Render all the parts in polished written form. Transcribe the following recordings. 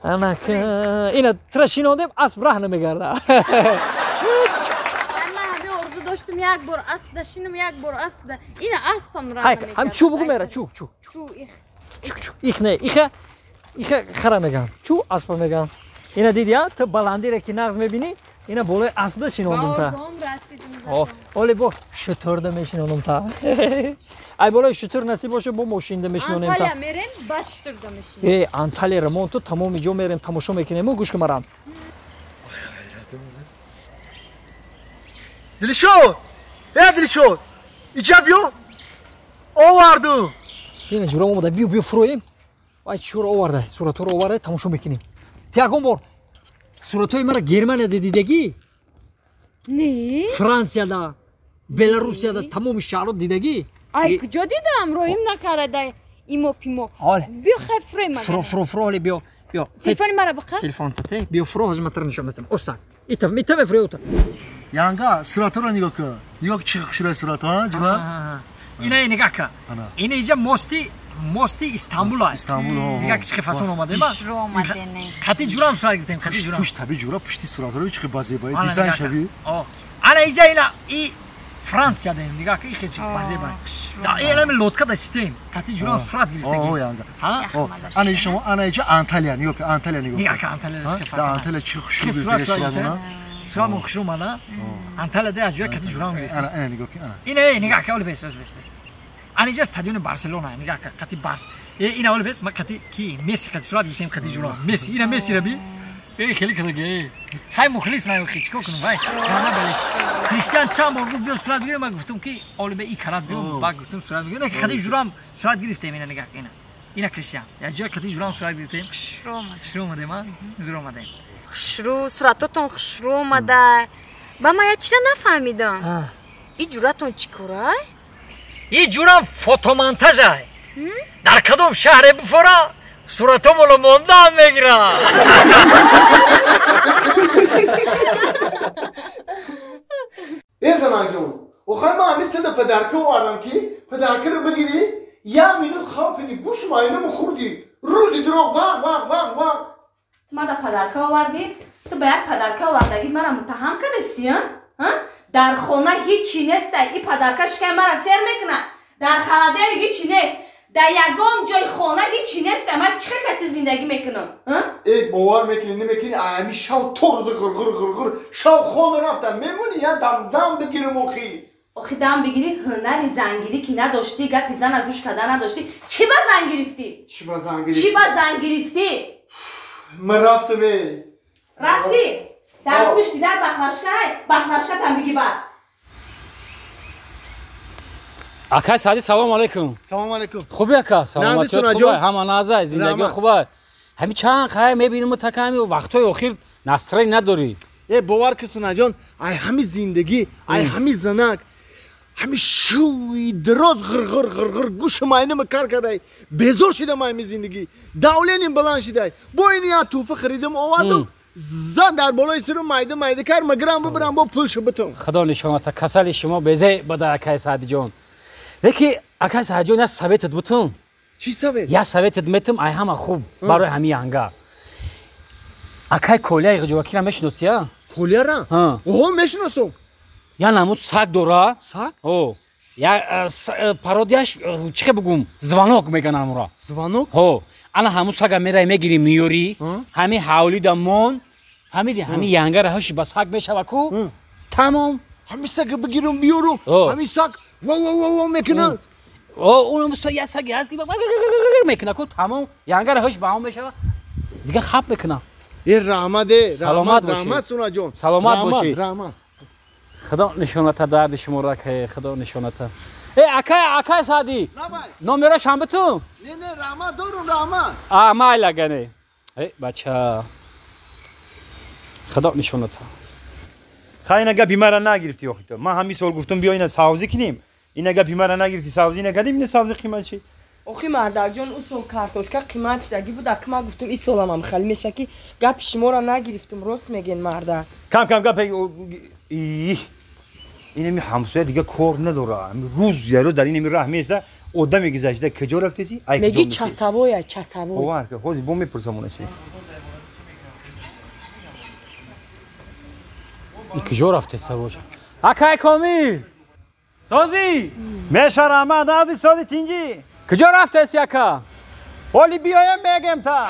Ана ина тра шинондем, асп раҳ намегарда. Ман ҳамин орзу доштум, як бор аспда шинам, як бор аспда. Ина аспам раҳ намегарда. Ҳам чу бугу мера, чу, чу. Чу, их. Чу, чу. Их не, иха, иха хара меган. Чу аспа меган. Ина диди, а? Ту баландире ки нағз мебинӣ, ина болои аспда шинондум та. Ба Оле бо шутурда мешинондум та. Ай болои шутур насиб боша, бо мошинда мешинонем та. Анталия мерем, баъд шутурда мешинем. Э, Анталия рамон ту тамоми ҷо мерем, тамошо мекунем, гӯш кун марам. Дилшод! Э, Дилшод! Иҷа биё! Овардум! Ина ҷурам омада, биё, биё фуроем. Ай чуро оварда, суратҳоро оварда, тамошо мекунем. Ти ягон бор суратҳои мара Германияда дидагӣ? Не. Франсияда, Беларусияда, тамоми шаҳрҳо дидагӣ? Ай куҷо дидам? Роим накарда имо пимо. Биё хай фуроем. Фуро, фуро, фуро, оле биё, биё. Телефони мара биқа? Телефон тате, биё фуро, ҳозир ман тара нишон медиҳам. Оста. Ита, ита мефурои ута. Янга, суратҳоро нигоҳ кун. Нигоҳ кун чӣ хушрӯй суратҳо, ҳа, ҷура? Ина нигоҳ кун. Ина иҷа мости Истанбул аст. Истанбул, ҳо. Нигоҳ чӣ фасон омадем. Хушрӯ омадем. Қати ҷурам сурат гирифтем, қати ҷурам. Пушт таби ҷура, пушти суратҳоро чӣ базебай, дизайн шаби. Ана иҷа ина и Франсия дем, нигоҳ кун, ихе чӣ базебай. Да ина ми лодка да шитем, қати ҷурам сурат гирифтем. О, янга. Ана шумо, ана иҷа Анталия, нигоҳ кун, Анталия нигоҳ кун. Нигоҳ кун, Анталия чӣ фасон. Да Анталия чӣ хушрӯ суратҳо. Сурат мо хушрӯ омада. Анталия да аз ҷоя қати ҷурам гирифтем. Ана, ана нигоҳ кун, ана. Ина нигоҳ кун, оли бес, бес, бес. Ана иҷа стадиони Барселона, нигоҳ кун, қати Барс. Э, ина оли бес, ма қати ки Месси қати сурат гирифтем, қати ҷурам. Месси, ина Месси ра би. Э, хеле кадаги. Хай мухлис ман хи чикор кунам, вай. Рана бале. Криштиан чанд бор гуфт биё сурат бигирем, ман гуфтам ки оли бе и карат биё, ба гуфтам сурат бигирем. Ина қати ҷурам сурат гирифтем, ина нигоҳ кун, ина. Ина Криштиан. Я ҷоя қати ҷурам сурат гирифтем. Хушрӯ омадем. Хушрӯ омадем, а? Зур омадем. Хушрӯ, суратотон хушрӯ омада. Ба ман як чиза нафаҳмидам. И ҷуратон чӣ корай? И ҷурам фотомонтажай. Дар кадом шаҳре буфора, суратомоло мондаам мегирад. Э, занакҷон, охай ман ҳамин туда падарка овардам ки падаркаро бигирӣ, як минут хав кунӣ, гӯш майнамо хӯрдӣ, рӯзи дурӯғ вақ вақ вақ вақ. Ту мада падарка овардӣ? Ту ба як падарка овардагӣ мара муттаҳам кардасти, а? Дар хона ҳичи нестай, и падарка шикай мара сер мекунад. Дар холодильник ҳичи нест. Дар ягон ҷои хона ҳичи нестай. Ман чӣ хел кати зиндагӣ мекунам? Э, бовар мекунӣ, намекунӣ, ами шав то рӯзи ғирғир ғирғир, шав хона рафтам, мемонӣ я дам дам бигирам охи. Охи дам бигирӣ, ҳунари зангирӣ ки надоштӣ, гапи зана гӯш карда надоштӣ. Чӣ ба зан гирифтӣ? Чӣ ба зан гирифтӣ? Чӣ ба зан гирифтӣ? Ман рафтам, э. Рафтӣ? Дар пушти дар бахлашкай, бахлашкатам биги бар. Акай Сади, салом алейкум. Салом алейкум. Хуби ака, саломатият хубай, ҳама назай, зиндагӣ хубай. Ҳами чанд хай мебинем таками вақтҳои охир насрай надорӣ. Э, бовар ки Сунаҷон, ай ҳами зиндагӣ, ай ҳами занак, ҳами шӯи дароз ғирғир ғирғир гӯши майнама кар кардай, безор шидам ай ҳами зиндагӣ. Давленим баланд шидай. Бо ин я тӯҳфа харидам овардам. Зан дар болои сиру майда майда кар, маграм бибарам бо пулшу битум. Худо нишоната, касали шумо безе бада акай Саъдиҷон. Леки акай Саъдиҷон, як советат бутум. Чӣ совет? Як советат метум, ай ҳама хуб барои ҳами янга. Акай Колияи Ғиҷовакиро мешиносӣ, а? Колияра? Оҳо, мешиносам. Я намуд саг дора. Саг? О. Я пародияш чӣ хел бигӯм, звонок меган амура. Звонок? Ҳо. Ана ҳамун сага мерай мегирӣ миёрӣ, ҳами ҳавлида мон, фаҳмидӣ, ҳами янгара ҳаши ба саг мешава ку, тамом. Ҳами сага бигирам биёрам, ҳами саг ва ва ва ва мекунад. О, унам я саги ҳаст ки мекунад ку, тамом, янгара ҳаш ба ҳам мешава, дига хап мекунад. Э, раҳмат, э, саломат бошӣ. Раҳмат, Сунаҷон. Саломат бошӣ. Раҳмат. Худо нишоната дарди шуморо, акай, худо нишоната. Э, акай, акай Саъдӣ, номерошам битун? Не, не, раҳмат дорум, раҳмат. А, майла гане. Э, бача. Худо нишоната. Хай ина гапи мара нагирифтӣ охи ту. Ман ҳамин сол гуфтам биё ина савзӣ кунем. Ина гапи мара нагирифтӣ, савзӣ накардем, ина савзӣ қимат шид. Охи мардакҷон, ӯ сол картошка қимат шидагӣ буд, ак ман гуфтам ин соламам хали меша ки гапи шуморо нагирифтам, рост мегӯен мардак. Кам кам гап инами ҳамсоя дига кор надора. Рӯз ярӯз дар инами раҳ меиста, одаме гузашта куҷо рафтеси? Меги часавоя, часавой. Бовар кун, ҳозир бо мепурсам она чи. Куҷо рафтеса боша? Акай Комил! Созӣ! Меша раҳмат, нази сози тинҷӣ. Куҷо рафтеси ака? Ҳоли биёем мегем та.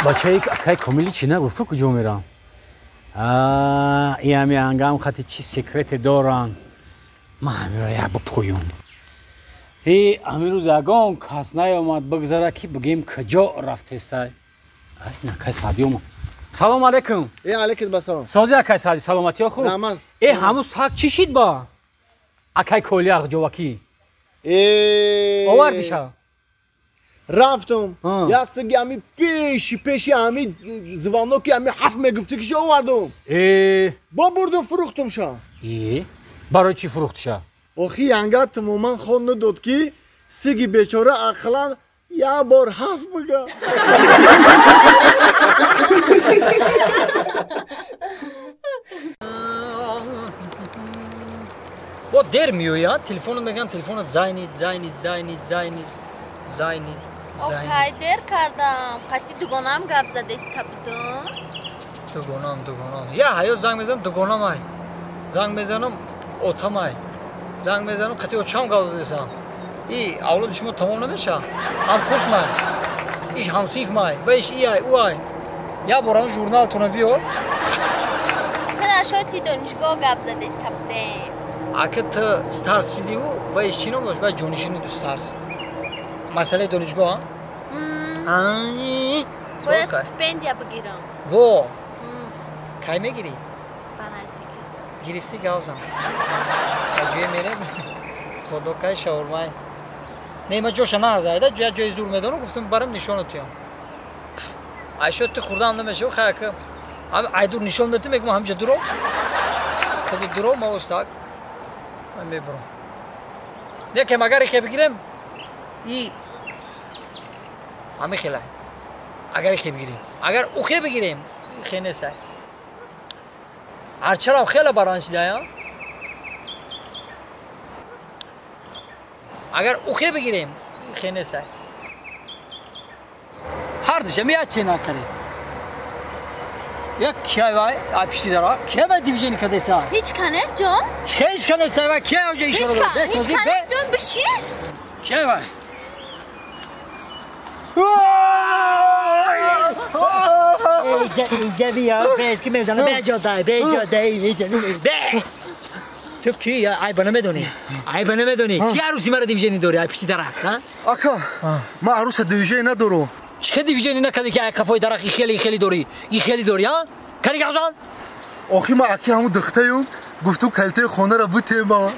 Бачаи акай Комили чӣ нагуфт ку куҷо мерам? И ҳами ҳангам хати чӣ секрете доранд. Ман ҳамиро як бипӯём. Ҳамин рӯз ягон кас наёмад бигзара ки бигем куҷо рафтесай. Акай Саъдӣ омад. Салом алейкум. Алейкум басалом. Сози акай Саъдӣ, саломатиё хуб? Ҳамун саг чӣ шид ба? Акай Коли Ағҷовакӣ. Овардиша? Рафтум. Як саги ҳами пеши ҳами звоноки ҳами ҳафт мегуфти ки овардум. Бо бурдум фурӯхтумша. Барои чӣ фурӯхтиша? Охи янга тамоман хон надод ки сиги бечора ақлан як бор ҳафт бига. Бо дер меояд, телефонро мегӯям, телефонат зайнид, зайнид, зайнид, зайнид, зайнид, зайнид. Окай, дер кардам. Қати дугонаам гап задаиста будум. Дугонаам, дугонаам. Я ҳаёт занг мезанам, дугонаам ай. Занг мезанам, отам ай. Занг мезанам, қати очам гап задаистам. И авлоди шумо тамом намешавад. Ҳамкурс май, иш ҳамсинф май, ва иш и ай, ӯ ай. Як бор ҳамн журналтона биёр. Хеле шоти донишгоҳ гап задаиста будем. Ака ту старс шидиву ва иш чӣ ном дошт? Ва ҷонишини ду старс. Масъалаи донишгоҳ, а? Бояд стипендия бигирам. Во! Кай мегирӣ? Ба наздикӣ. Гирифтӣ гавзам. Ба ҷое мерем? Худо кай шаурмай. Не, ман ҷоша наазайда, як ҷои зур медонам, гуфтам барам нишонат туям. Айшо ту хурдаам намешава, хай ака айдур нишон дати, мегӯям ҳамҷа дуро. Худи дуро ма остак. Ман мебурам. Не, ки магар ихе бигирем, и ҳами хелай. Агар ихе бигирем, агар ухе бигирем, ихе нестай. Ҳарчарам хеле баран шидая. Агар ухе бигирем, ихе нестай. Ҳар дишам як че накарем. Як киай вай, ай пишти дара, киай вай дивижени кадеса? Ҳеҷ канест ҷон? Чи ҳеҷ канест вай, киай оҷа ишора дорад? Ҳеҷ канест ҷон, бишин. Киай вай? Инҷа бия, бес ки мезанам, беҷо дай, беҷо дай, беҷо дай. Ту ки айба намедонӣ? Айба намедонӣ? Чи арӯси маро дивижени дорӣ, ай пишти дарахт, ҳа? Ака, ман арӯса дивижени надорам. Чӣ дивижени накардӣ ки ай қафои дарахт и хеле дорӣ, и хеле дорӣ, ҳа? Кани гавзан? Охи ман аки ҳамун духтаём, гуфтум калитаи хонаро бутема.